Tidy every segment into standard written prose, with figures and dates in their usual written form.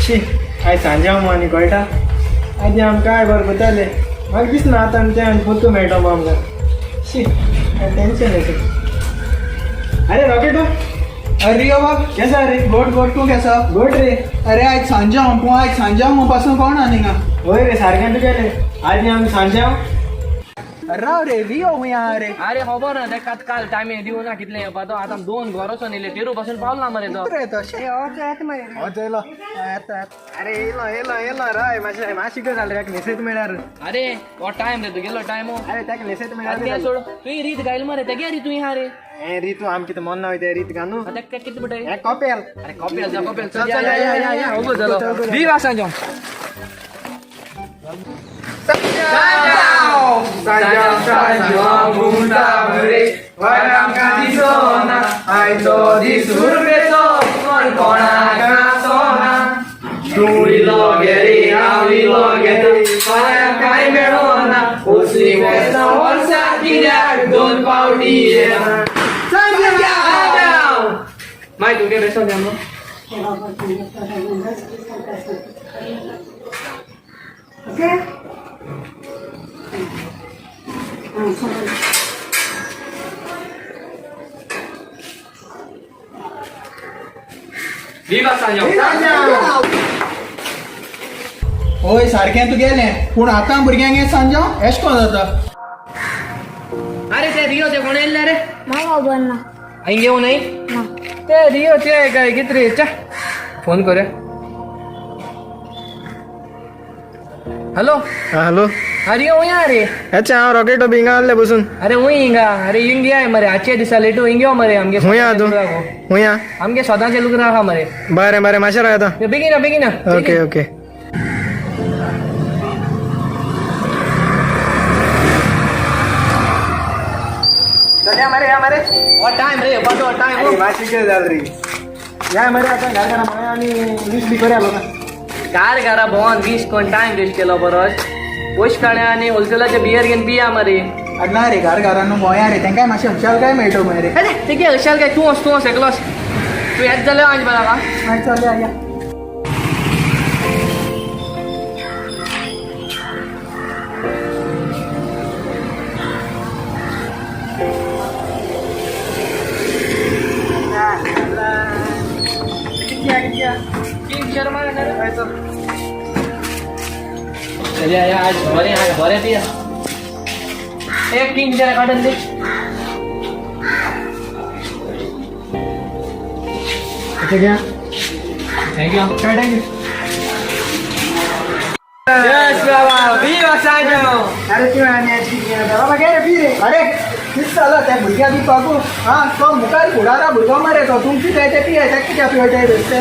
शी आयज सांज्यांव मो आनी कळटा आदी आम काय बरें करताले म्हाका दिसना आतां आनी तें आनी पोत्तू मेळटा मो आमकां. शी टेंशन येता. अरे रॉकेटो. अरे रियो बाब केसा रे? गोड गोड, तूं केसा? गोड रे. अरे आयज सांज्यांव, तूं आयज सांज्यांव म्हणपासून कोण आनी हिंगा? वय रे सारकें तुगेलें. आदी आमी सांज्यांव. राव रे रियो हुंय आहा रे. अरे खबर ना तेका काल टायम दिवं ना कितले येवपा तो. आतां दोन घर वचोन येयले तेरू पासून पावल ना मरे तो. रे तशें येता येता. अरे येयलो येयलो येयलो राय मातशें मातशें कितें जालें ताका न्हेसयत मेळ्यार. अरे हो टायम रे तुगेलो टायम. अरे ताका न्हेसयत मेळ्यार. तें सोड, तुवें रीत गायल मरे तेगे री तुवें हा रे. हें रीत आम कितें मन ना वयता रीत घालून. ताका कितें म्हणटाय? हें कपेल. अरे कपेल जा कपेल. चल, चल, या, या, या, उगो जालो. विवा सांज्यांव. माय तुगे बेसो घ्या मग. विवा सांज्यांव. होय सारकें तुगेलें, पूण आतां भुरग्यांक हें सांज्यांव एश कोण जाता? अरे ते रियो ते कोण येयल्ले रे? म्हाका खबर ना. हिंग येऊ नाही ना. ते रियो ते काय कित रे च्या फोन करूया. हॅलो. हॅलो. अरे हुंय आ रे. अच्छा हांव रॉकेटो बी हिंगा आहले बसून. अरे हुंय हिंगा. अरे हिंग याय मरे आजच्या दिसा लेटू हिंग यो मरे आमगे. हुंय आ तूं? हुंय आ. आमगे स्वताचे लुकर आहा मरे. बरें बरें मातशें राव येता. बेगीन बेगीन. Okay okay. चल मरे या मरे. हो टायम रे पाटो टायम. मातशें कितें जालें रे? या मरे आतां घर घरा माया आनी वीस बी करया लोकां. कार घरा भोंवन वीस कोण टायम वेस्ट केलो बरोच पयश काड्या आनी होलसेलाचे बियर घेवन पिया मरे. अरे ना रे घर घरान भोंया रे, तेंकाय मातशें हुशार काय मेळटो मरे. अरे ते अशाल काय तूं वच तूं वच एकलोच तूं येत जाल्यार आनी बरा का. मागीर चल या. किंग शर्मा चल या या आज बरें आज बरें पिया. एक किंग शर्मा काडून दी. अच्छा घ्या. Thank you. काय thank you. Yes बाबा विवा सांज्यांव. अरे तूं आनी अशी बाबा घे रे पी रे. अरे कितें जालां त्या भुरग्या दिवपाकू? आं तो मुखार फुडारा भुरगो मरे तो तुमची जाय ते पिये ताका कित्याक पिवटाय बेश्टे?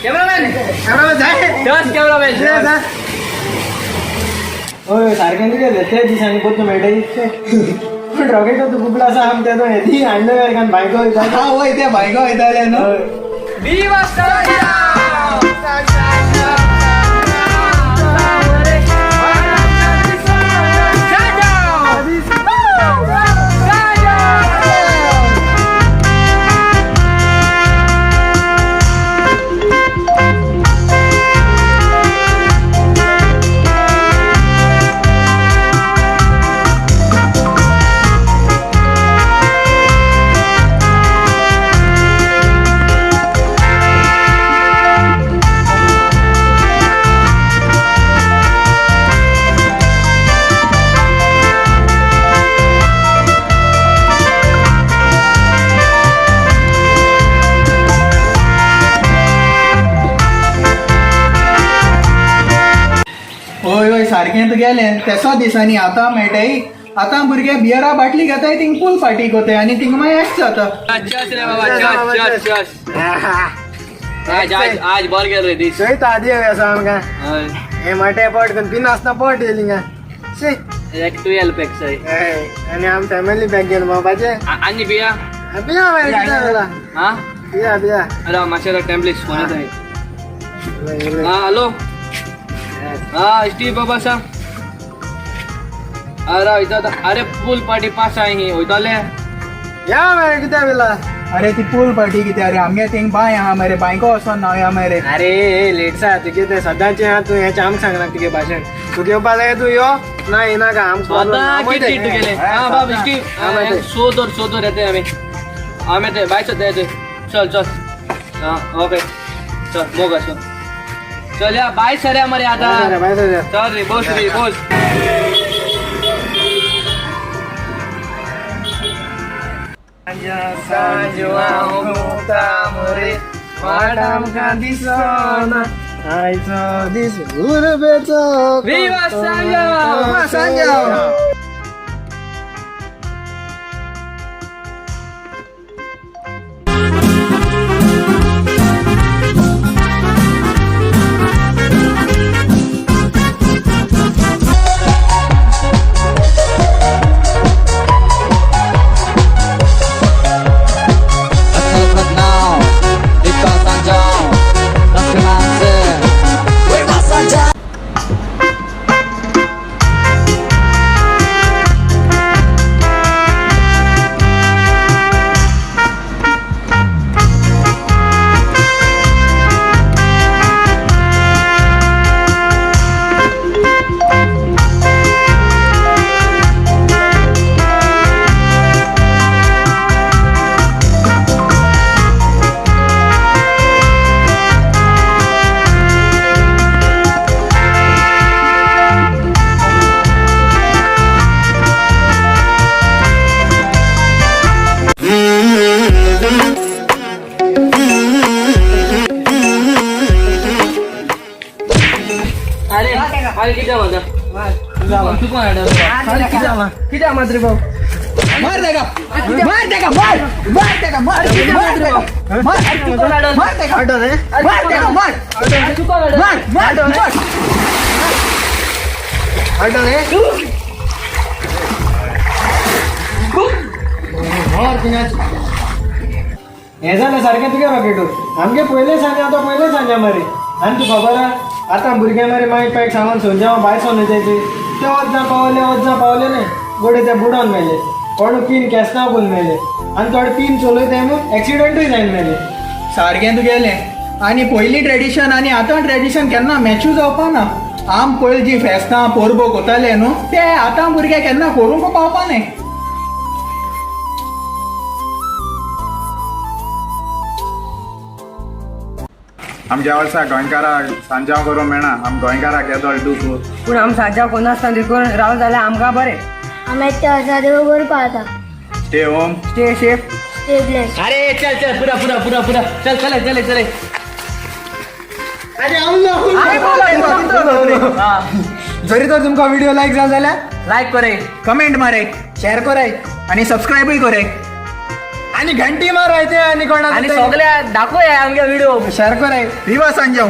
कॅमेरामॅन. जाय. S cameraman. हय सारकें तुगेलें ते दिसांनी पोत्तू मेळटा इतकें. पूण रॉकेटो तूं गुबलो आसा आम तेजो हेदी अंडरवेअर घालून बायको वयता. हा वय ते बायको वयताले न्हू. विवा सांज्यांव. होय होय सारकें तुगेलें तेसो दिसांनी आतां मेळटाय. आतां भुरगे बियरा बाटली घेताय थिंग फूल पार्टी कोताय आनी थिंग मागीर एश जाता. चस रे बाबा चस चस चस. आज आज आज बरें गेलो रे दीस. चोयता आदी आसा आमकां. हय. हे मोठे पट करून पिनासतना पट येयली हिंगा. शी. एक 12 पॅक सय. हय आनी आम फॅमिली पॅक घेवन भोंवपाचें. आनी पिया. पिया मरे कितें जालां? हा पिया पिया. अरे मातशें टायम प्लीज फोन येता. हा हॅलो. हा स्टीव बाबा सांग. अरे वयता अरे फूल पार्टी पास I ही वयताले. या मरे कितें जालां? अरे ती पूल पार्टी कितें अरे आमगे थिंग बांय आहा मरे, बांयको वचोन न्हावया मरे. अरे लेटसा तुगे ते सदांचे आहा, तूं हें आमकां सांगना तुगे भाशण. तूं घेवपा जाय तूं यो, ना येनाका आमकां. आता किती तुगेले? हा बाब इश्टी, सो दोर सो दोर येते आमी. आमी येते बाय, सद्या येते. चल चल, हा ओके, चल मोग आसो. चल या बाय सरया मरे आता. बाय सर. चल रे, बस रे बस. आयचो दीस उर्बेचो. Viva Sanjao! सांजाव. अरे अरे, किती माझा तू कोण आडवलं? किती मात्र भाऊ. मार देगा, मार देगा, मार मार देगा, मार मार देगा, मार मार देगा, मार देगा, मार तू कोण आडवलं? मार मार मार. हें जालें सारकें तुगे रॉकेटू. आमगे पयले सांजा तो पयले सांजा मरे. आनी तूं खबर आहा आतां भुरगे मरे मागीर पॅक सामान सोंजा भायर सोन वयताय ते ते वचना पावले, वचना पावले न्ही गोडे ते बुडोन मेले. कोण पीन केसना करून मेले आनी थोडे पीन चलयताय न्हू, एक्सिडंटूय जायन मेले. सारकें तुगेलें. आनी पयलीं ट्रेडिशन आनी आतां ट्रेडिशन केन्ना मॅचू जावपा ना. आम पयलीं जी फेस्तां परबो कोताले न्हू ते आतां भुरगे केन्ना करूंक पावपा न्ही. आमच्या वर्सा गोंयकाराक सांजांव करूंक मेळना. आम गोंयकाराक येदोळ दूख. पूण आम सांजाव कोनासतना देखून रावले जाल्यार आमकां बरें. आमी त्या वर्सा देव बरो पावता. Stay home, stay safe, stay bless. अरे चल चल, पुरा पुरा पुरा पुरा, चल चले चले चले. जरी तर तुमकां व्हिडिओ लायक जालो जाल्यार लायक करे, कमेंट मारे, शेअर कराय आनी सबस्क्रायबूय करे आनी घंटी माराय ते आनी कोणाक आणि सगळ्या दाखवया आमगे व्हिडिओ. शेअर कराय. विवा सांजाव.